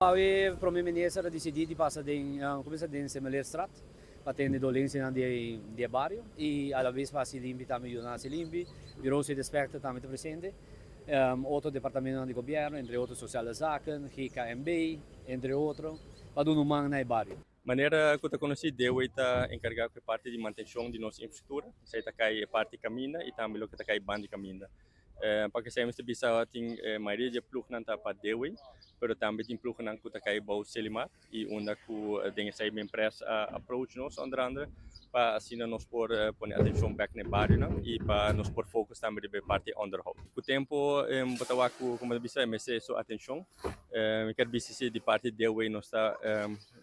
Awe Prome Minister a dicidi di pasa den cuminsa den Semeleerstraat pa tende dolencianan di di e bario y alabes pa haci limpi tambe yuda nan haci limpi. Bureau City Inspector tambe ta presente, otro departamentonan di gobierno entre otro Sociale Zaken, GKMB, entre otro pa duna un man na e bario. Manera cu ta conoci, DEWE ta encarga cu e parti di mantencion di nos infrastructura, esey ta cay e parti caminda y tambe loke ta cay banda di caminda. Pa kesey mester bisa tin mayoria di e plugnan ta pa Dewey, pero tambe tin plugnan ku ta kai bou Selimar i unda ku den esei Minpres a approach nos onder andere pa asina nos por pone atenshon bek na e barionan i pa nos por focus tambe riba e parti onderhoud. Ku tempo bo ta wak ku komo ta bisa e mester su atenshon. Mi kier bisa si di parti Dewey nos ta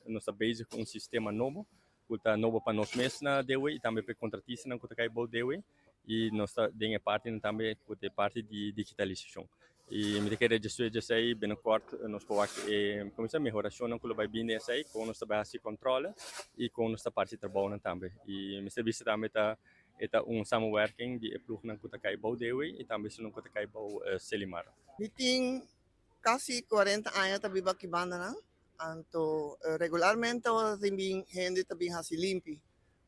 nos ta bezig ku un sistema nobo ku ta nobo pa nos mes na Dewey i tambe pa e kontratistanan ku ta kai bou Dewey. I nos ta den e partinan tambe ku ta e parti di digitalisashon. I mi ta kere djesue djesei binnenkort nos por wak e komo se mehorashonnan ku lo bai bini den esei, kon nos ta bai hasi kòntròle i kon nos ta parti trabounan tambe. I mester bisa tambe ta e ta un samenwerking di e plugnan ku ta kai bou Dewey i tambe esunnan ku ta kai bou Selimar. Mi tin kasi 40 aña ta biba aki bandanan, anto regularmente ora tin bin hende ta bin hasi limpi.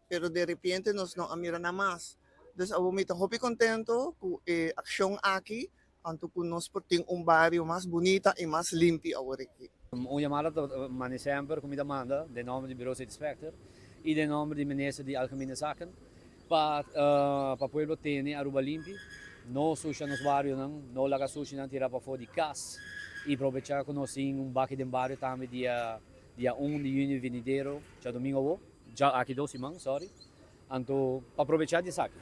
Pero de repente nos no a mira nan mas. Dus awor mi ta hopi contento cu e accion aki, anto cu nos por tin un bario mas bunita y mas limpi awor aki. Un yamada ta manda semper cu mi ta manda den nomber di Bureau City Inspector y den nomber di Minister di Algemene Zaken pa pa pueblo tene Aruba limpi, no susha nos barionan, no laga sushinan tira pafo di cas y probecha cu nos tin un baki den bario tambe dia dia un di juni venidero, djadomingo awo. Dja aki dos siman, sorry. Anto pa probecha di esaki.